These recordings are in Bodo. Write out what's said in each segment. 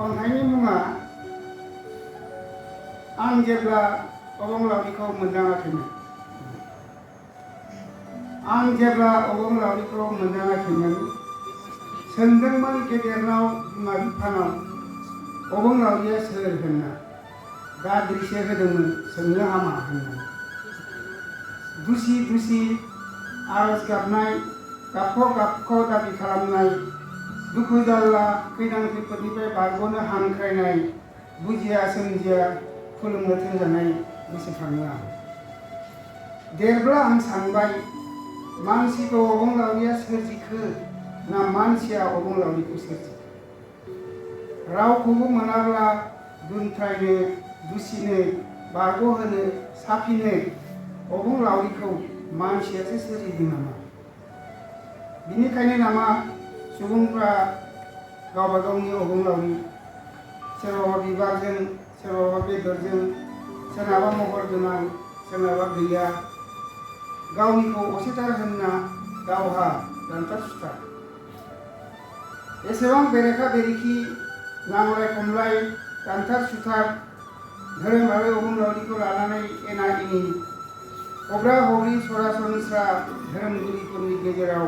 खन्थाइनि मुङा आं जेब्ला अबंलावरिखौ मोनदाङाखैमोन। आं जेब्ला अबंलावरिखौ मोनदाङाखैमोन, सोंदोंमोन गेदेरनाव बिमा बिफानाव अबंलावरिया सोर होनना। दाद्रिसो होदोंमोन सोंनो हामा होनना। दुसि दुसि आरज गाबनाय, गाबख' दाबि खालामनाय, दुखु जारला खैदां खैफोदनिफ्राय बारग'नो हांख्रायनाय, बुजिया सोमजिया खुलुमनो थोनजानाय गोसोखाङो आं। देरब्ला आं सानबाय, मानसिखौ अबंलावरिया सोरजिखो ना मानसिया अबंलावरिखौ सोरजिखो। रावखौबो मोनाब्ला दुनख्रायनो, दुसिनो, बारग'होनो, साफिनो अबंलावरिखौ मानसियासो सोरजिदों नामा? बिनिखायनो नामा सुबुंफ्रा गावबा गावनि अबंलावरि, सोरबाबा बिबारजों, सोरबाबा बेदरजों, सोरनाबा महर गोनां, सोरनाबा गैया, गावनिखौ असेथार होनना दावहा दानथार सुथार। एसेबां बेरेखा बेरेखि, नांलाय खमलाय, दानथार सुथार, धोरोम आरो अबंलावरिखौ लानानै एना एनि, हब्रा हब्रि सरासनस्रा धोरोमगुरुफोरनि गेजेराव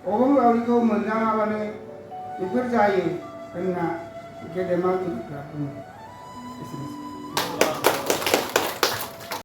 अबंलावरिखौ मोनदाङाबानो बेफोर जायो होनना गेदेमा गुरुफ्रा बुङो। एसेनोसै।